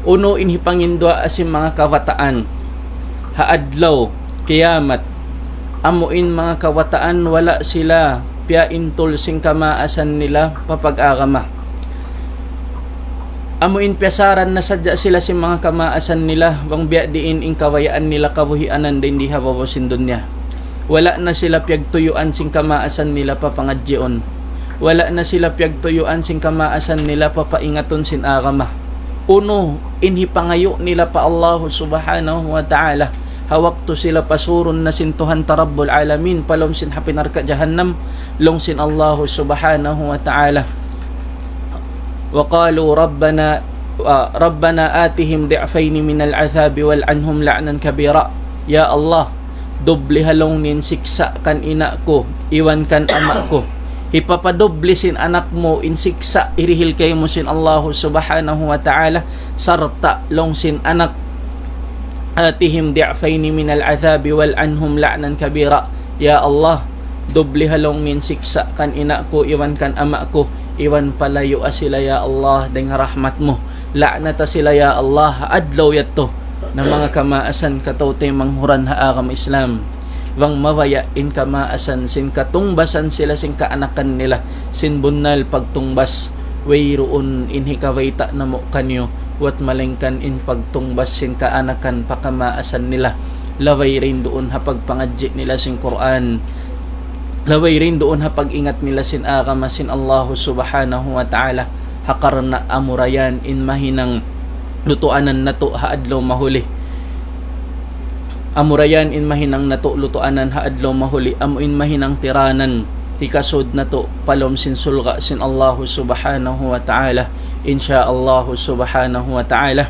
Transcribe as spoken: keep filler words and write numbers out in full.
Unu in hipanginduwaa sin manga kabataan ha adlaw kiyamat? Amu in manga kabataan wala' sila piyaintul sin kamaasan nila pa pag-agama. Amu in piyasaran na sadja sila sin manga kamaasan nila, bang biya' diin in kabayaan nila kabuhianan dayn di ha babaw sin dunya. Wala' na sila piyagtuyuan sin kamaasan nila pa pangadjiun. Wala' na sila piyagtuyuan sin kamaasan nila pa paingatun sin agama. Unu in hipangayu' nila pa Allahu Subhanahu wa Ta'ala? Ha waktu sila pasurun na sin Tuhan ta Rabbul Alamin pa lawm sin api narka' jahannam, laung sin Allahu Subhanahu wa Ta'ala, وقالوا ربنا، آه، ربنا آتهم ضعفين من العذاب والعنهم لعنا كبيرا. Ya Allah, dubli ha laung niya in siksa' kan ina' ku, iban kan ama' ku. Hipapadubli sin anak mu in siksa' hirihil kaymu sin Allahu Subhanahu wa Ta'ala, sarta' laung sin anak, آتهم ضعفين من العذاب والعنهم لعنا كبيرا. Ya Allah, dubli ha laung niya in siksa' kan ina' ku, iban kan ama' ku, iban palayua sila, ya Allah, dayn ha rahmat mu. La'nata sila, ya Allah, ha adlaw yadtu. Na manga kamaasan, kataw-taymanghuran ha agama Islam, bang mabaya' in kamaasan sin katungbasan sila sin kaanakan nila, sin bunnal pagtungbas, wayruun in hikabayta' namu' kaniyu, buwat malaingkan in pagtungbas sin kaanakan pa kamaasan nila, labay dayn duun ha pagpangadji' nila sin Qur'an, labay dayn duun ha pag-ingat nila sin agama sin Allahu Subhanahu wa Ta'ala. Ha karna' amura yan in mahinang lutuanan natu' ha adlaw mahuli. Amura yan in mahinang natu' lutuanan ha adlaw mahuli, amu in mahinang tiranan hikasud natu' pa lawm sin surga' sin Allahu Subhanahu wa Ta'ala, insya Allahu Subhanahu wa Ta'ala.